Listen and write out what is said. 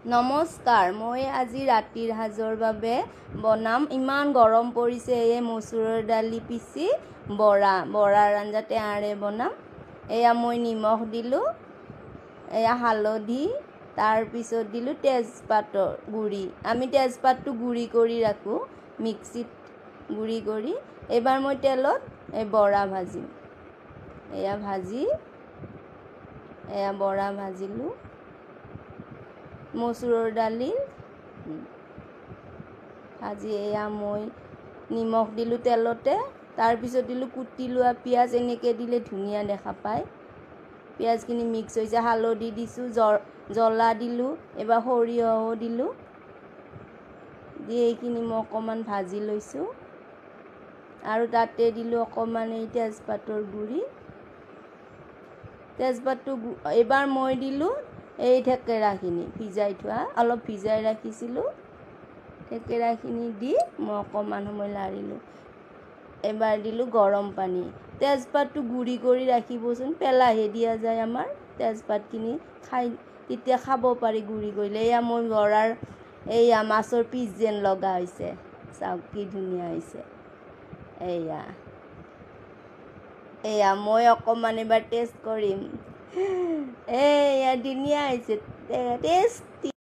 নমস্কাৰ, মই আজি ৰাতিৰ সাজৰ বাবে বনাম। ইমান গৰম পৰিছে, এই মচুৰৰ দালি পিচি বৰাৰ আঞ্জা টেঙাৰে বনাম। এয়া মই নিমখ দিলোঁ, এয়া হালধি, তাৰপিছত দিলোঁ তেজপাতৰ গুড়ি। আমি তেজপাতটো গুড়ি কৰি ৰাখোঁ মিক্সিত গুড়ি কৰি। এইবাৰ মই তেলত এই বৰা ভাজিম। এয়া ভাজি, এয়া বৰা ভাজিলোঁ মচুৰৰ দালি ভাজি। এয়া মই নিমখ দিলোঁ তেলতে, তাৰপিছত দিলোঁ কুটি লোৱা পিঁয়াজ। এনেকৈ দিলে ধুনীয়া দেখা পায়, পিঁয়াজখিনি মিক্স হৈছে। হালধি দিছোঁ, জ্বলা দিলোঁ, এইবাৰ সৰিয়হো দিলোঁ। দি এইখিনি মই অকণমান ভাজি লৈছোঁ আৰু তাতে দিলোঁ অকণমান এই তেজপাতৰ গুড়ি। তেজপাতটো এইবাৰ মই দিলোঁ এই থেকেৰাখিনি ভিজাই থোৱা, অলপ ভিজাই ৰাখিছিলোঁ। থেকেৰাখিনি দি মই অকণমান সময় লাৰিলোঁ। এবাৰ দিলোঁ গৰম পানী। তেজপাতটো গুড়ি কৰি ৰাখিবচোন, পেলাইহে দিয়া যায় আমাৰ তেজপাতখিনি, খাই তেতিয়া খাব পাৰি গুড়ি কৰিলে। এয়া মই বৰাৰ এইয়া মাছৰ পিচ যেন লগা হৈছে, চাওক কি ধুনীয়া হৈছে। এয়া এয়া মই অকণমান এবাৰ টেষ্ট কৰিম। এইয়া ধুনীয়া হৈছে, টেষ্টি।